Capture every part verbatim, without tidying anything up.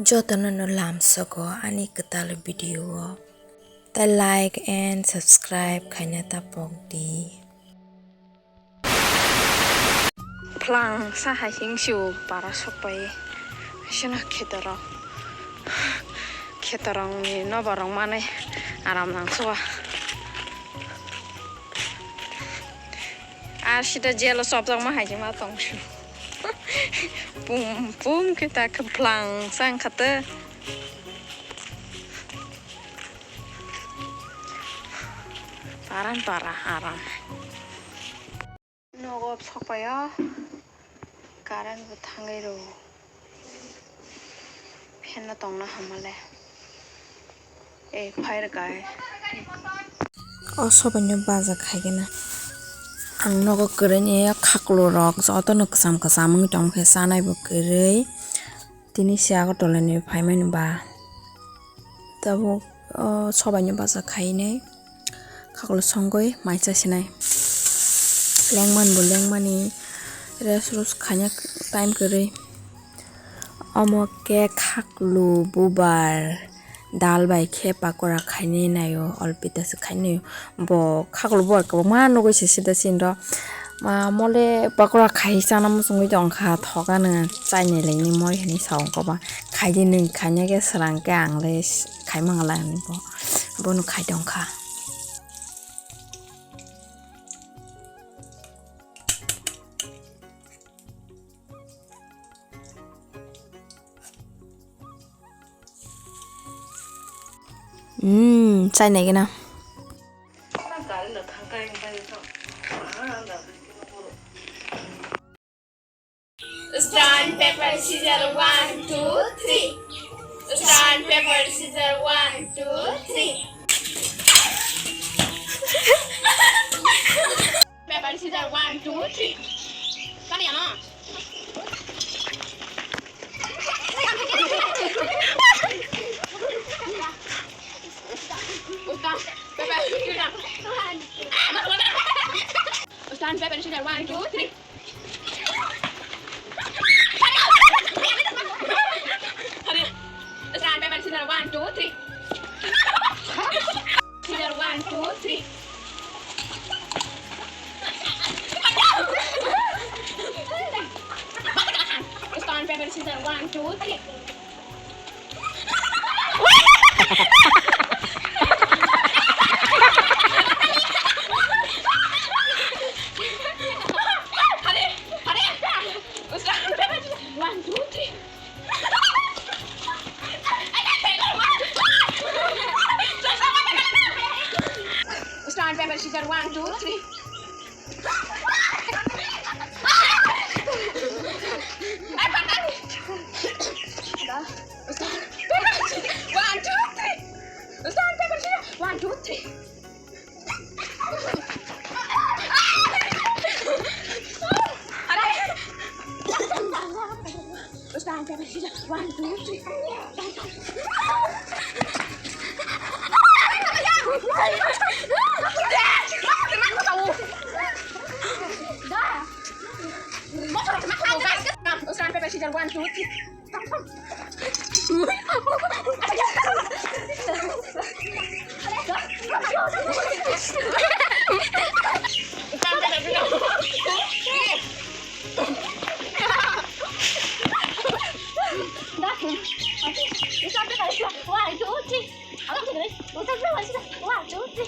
Jotono no lamsogo ani kwtal video o. Ta like and subscribe khaina ta pok di. Phlang sa hai hing siu para sokpai. Sino khetorok. Khetorok ni noborok mane aram nangsoa. Ar sida jelo sobjakma hai ma tongsu. Pum pum khe ta khe phlang sa wngkha ta. Paran para aram. Nogo sokpaio, current bo thangwi rw. Fan no tongna hamale. Ei, fire guy. O sobaino baja khaigena. Ang nogo kwrwini khaklo rok jotono kwcham kwcham wngwi tongkhe chanai bo kwrwi. Tini se Agartala ni phaimani ba. Tabuk o sobaino baja khainai. Khaklo songwi mai chasinai. Lengman bo lengmani rest rest khaina time kwrwi. Omo khe khaklo bubar dal bai khe pakora khainai naio, olpita se khainai naio. Bo khaklo bubar kwbangma nugwi se sida sini ro. Ma mole pakora khai chana muchungwi tongkha, thokano chainai laini moi hinwi sa wngkha ba. Khaidi nwng khaina khe srang khe ang le khaimang la hinwi bo. Bono khai tongkha. Hmm, chainai gana. Stone, paper, scissor, one, two, three. Stone, paper, scissor, one, two, three. Paper, scissor, one, two, three. Kani ano? Stone, paper, scissor. Stone, paper, scissor, one, two, three. Stone, paper, scissor, one, two, three. Scissor, one, two, three. Stone, paper, scissor, one, two, three. One, two, three. Stone, paper, scissor, one, two, three. One, two, three. Stone, paper, scissor, one, two, three. Stone, paper, scissor, one, two, three. Stone, paper, scissor, one, two, three. One, two, three.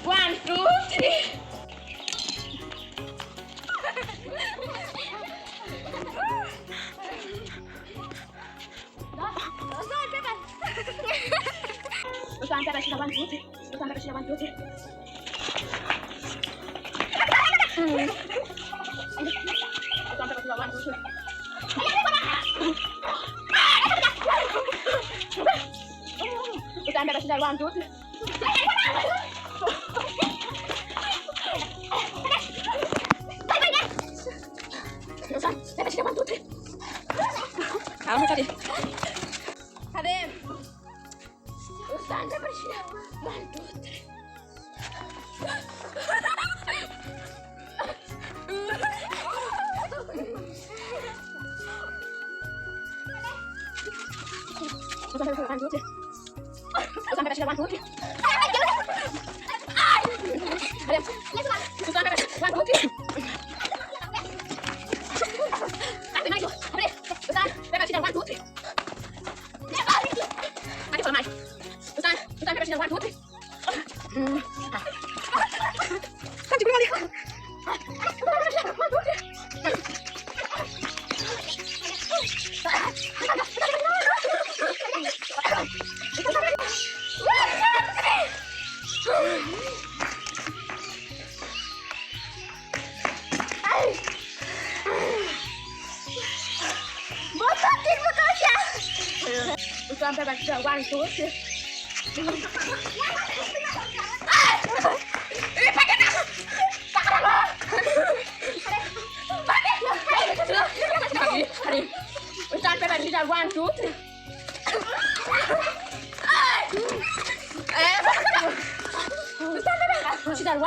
One, two, three. Stone, paper, scissor, one, two, three. Stone, paper, scissor, one, two, three. Stone, paper, scissor, one, two, three. Stone, paper, scissor, one, two, three. One, two, three. Kamu tadi. Karim. Stand up, one, two, three. One, two, three. One, two, three. One, two, three.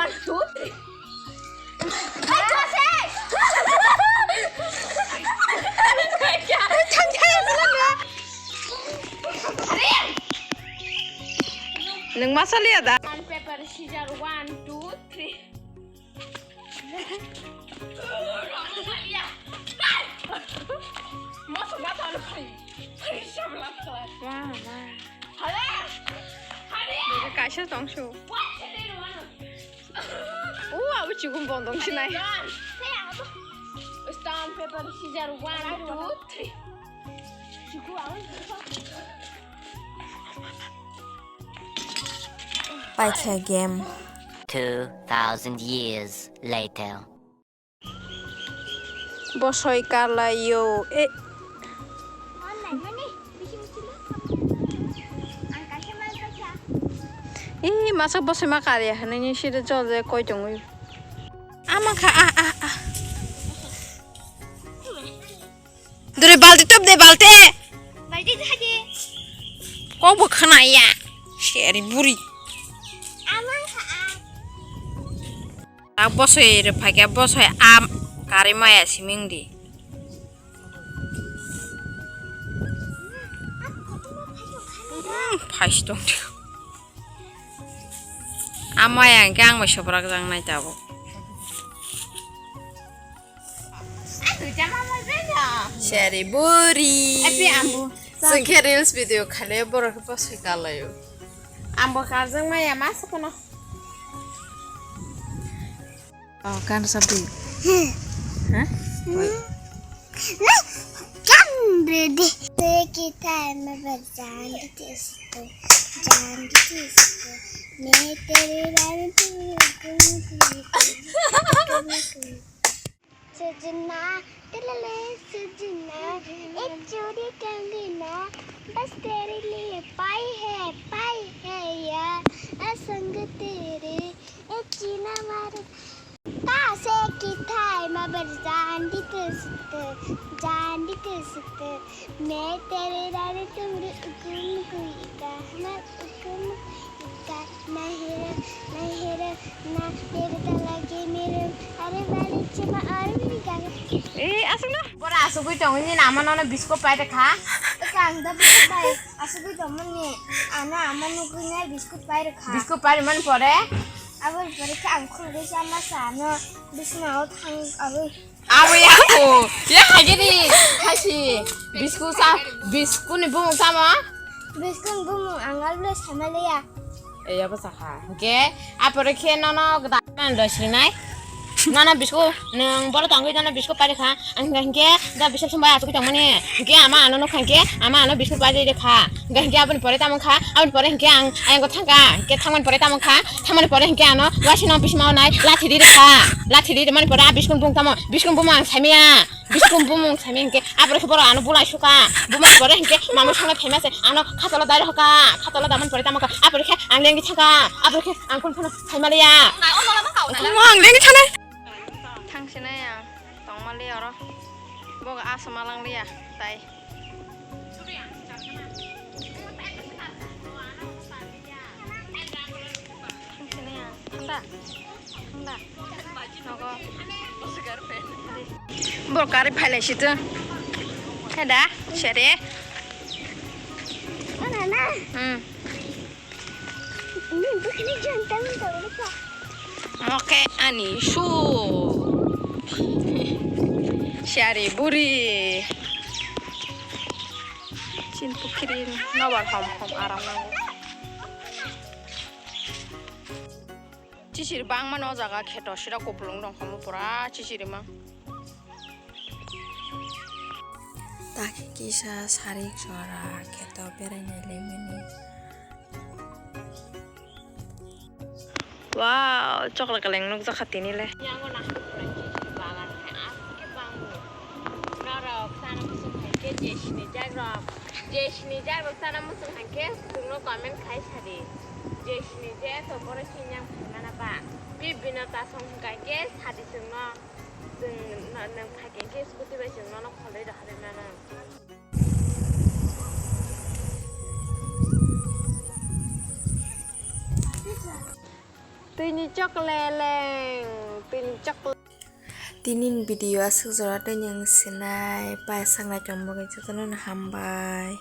One, two, three. One, two, three. Nwng ma saliya da? Rock, paper, scissor, one, two, three. Kaisa tongsu. O, abo chikung bondong sinai. Stone, paper, scissor, one, two, three. Paikha game. Two thousand years later. Bosoi kalaio. E. Ih, masa bosoi ma kariya hinui sida jol je koi tongwi. Ama kha, ah, ah, ah. Dore balti top de, balti. Balti thadi. Kok bo khna ya. Seri buri. Ama kha, ah. A bosoi re phaikha, bosoi a kari maya siming di. Hmm, phais tong di. A maya hwnkhe ang bai sobrak jang nai tabuk. Seri buri. Epi ambo. Chwng khe reels video khale borok khe bosoi kalaio. Ambo karjak maya ma sukono. Oh, kan sabi. Hah? Kan ready. Seki time ber jandi kisko, jandi kisko. Me tere rani tu. सजना, तेरे लिए सजना, एक चूड़ी कंगना, बस तेरे लिए पाई है, पाई है यार, ए संग तेरे, ए चीना मार। तासे की थाई मा बर जान दी तुसते, जान दी तुसते, मैं तेरे रानी तुम रे उकुम कुई का, मैं उकुम का, नहीं रे, नहीं रे, ना मेरे तला के मेरे, अरे वाले चमा और भी गाना। ए, aswk na? Bora asugwi tongwi ni ama nono biskot pai rwkha. Kang da biskot pai, asugwi tongmani, ano ama nugwi nai biskot pai rwkha. Biskot pai rwmani pore? Aboni pore khe ang khulugwi chama sa ano bisna o thang abwi. Abo ya ko. Ya hagiri. Haisi. Bisku sa. Bisku ni bumung tamo? Bisku ni bumung ang alble samaliya. Eya bwsa kha. Hwnkhe apore khe nono gwdang rosrinai. Nono bisku nwng boro tongwi nono bisku pari kha. Ang hwnkhe da bisap sumbai achugwi tongmani. Hwnkhe ama ano nukha hwnkhe ama ano bisku pari de kha. Hwnkhe aboni pore tamo kha. Aboni pore hwnkhe ang ayang thangkha. Hwnkhe thangmani pore tamo kha. Thangmani pore hwnkhe ano wasino bisma onai lathi ri kha. Lathi ri mani pore a biskun bung tamo. Biskun bung ang samia. Biskun bumung sami hwnkhe, apore khe borok ano bulai suka. Bumung pore hwnkhe, mamung songno phaima se, ano khatolo dai rohorka, khatolo damani pore tamo kha. Apore khe ang lengwi thangkha, apore khe ang kunu phano phaima liya. Ang lengwi thanai. Thangsinai ang, tongma liya oro. Bo aswma langliya tai. Thanda. Thanda. Nogo. Bo kari phailai situ. Heda, sere. Hmm. Moke ani su. Siari buri. Chin pukhiri nobar hom hom aram nango. Chisiri bangmano o jaga kheto sira kupulung rong homo pura chisiri mang. Takhe kisa sarik sora kheto beraina lemani. Wow, chokla kaleng nukjakha tini le. Yango nahar pura chisiri bagan hai aske bango. Norok sana musung hai khe jesini jagrok. Jesini jagrok sana musung hai khe chwngno comment khai sadi. Jesini je to boro sinyang phaimana ba. Bibino tasong hwnkha khe sadi chwngno. Chwng no-, nwng phaikhe khe scooty bai chwng nono kholwi rohorwi mano. Twini chokle leng, twini chokle. Tini ni video aswk jora tei nwng sinai pai saknai tongmani jotono no hambai.